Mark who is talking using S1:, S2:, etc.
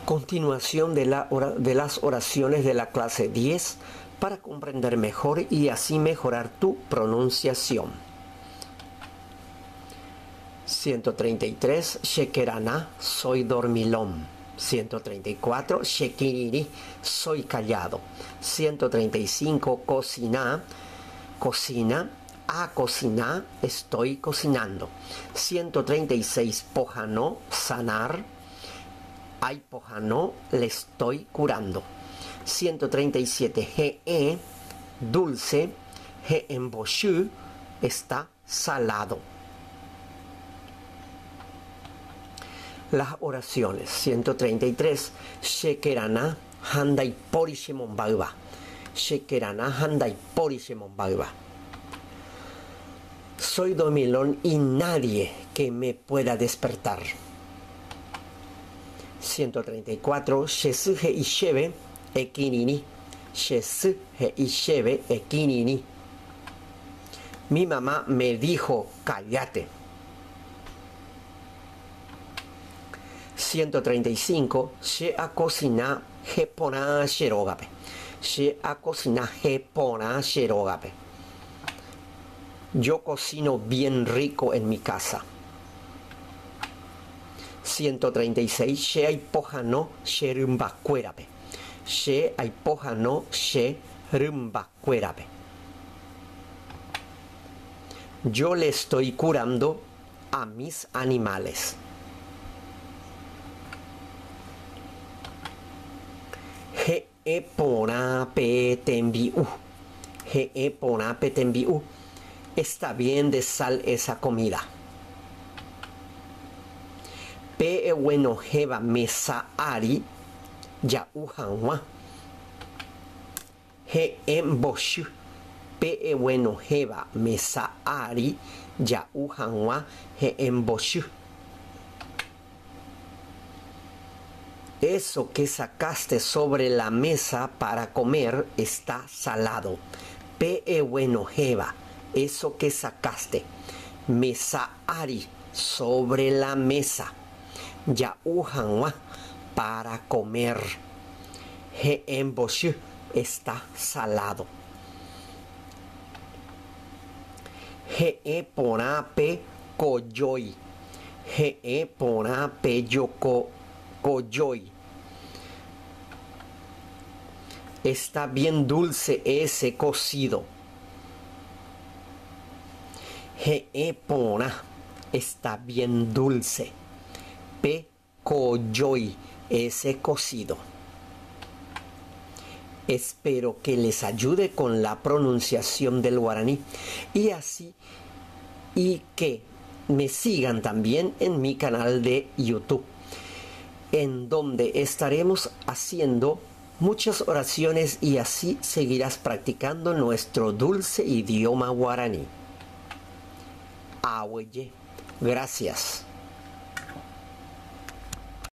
S1: Continuación de, la, de las oraciones de la clase 10 para comprender mejor y así mejorar tu pronunciación. 133. Shekerana, soy dormilón. 134. Shekiriri, soy callado. 135. Cocina, cocina, a cocinar, estoy cocinando. 136. Pojano, sanar. Ay, pojano, le estoy curando. 137. GE, dulce. G emboshu, está salado. Las oraciones. 133. Shekerana handai porishemombaeva. Shekerana handai porishemombaeva. Soy dormilón y nadie que me pueda despertar. 134. Shesuje ishebe ekinini. Shesuje ishebe ekinini. Mi mamá me dijo, cállate. 135. She a cocina jepona sherogape. She a cocina jepona sherogape. Yo cocino bien rico en mi casa. 136. She aipojano sherumbacuerape. She aipojano sherumbacuerape. Yo le estoy curando a mis animales. He pona pe tembiu. He pona pe tembiu. Está bien de sal esa comida. Pe bueno jeva mesa ari ya ujanwa. He emboshu. Pe bueno jeva mesa ari ya ujanwa he emboshu. Eso que sacaste sobre la mesa para comer está salado. Pe bueno jeva. Eso que sacaste. Mesa ari sobre la mesa. Ya ujanwa para comer. He emboshu está salado. He e pona pe koyoi. He e pona pe yoko koyoi. Está bien dulce ese cocido. He e pona está bien dulce. Pe koyoi ese cocido. Espero que les ayude con la pronunciación del guaraní y así y que me sigan también en mi canal de YouTube, en donde estaremos haciendo muchas oraciones y así seguirás practicando nuestro dulce idioma guaraní. Ahueye. Gracias.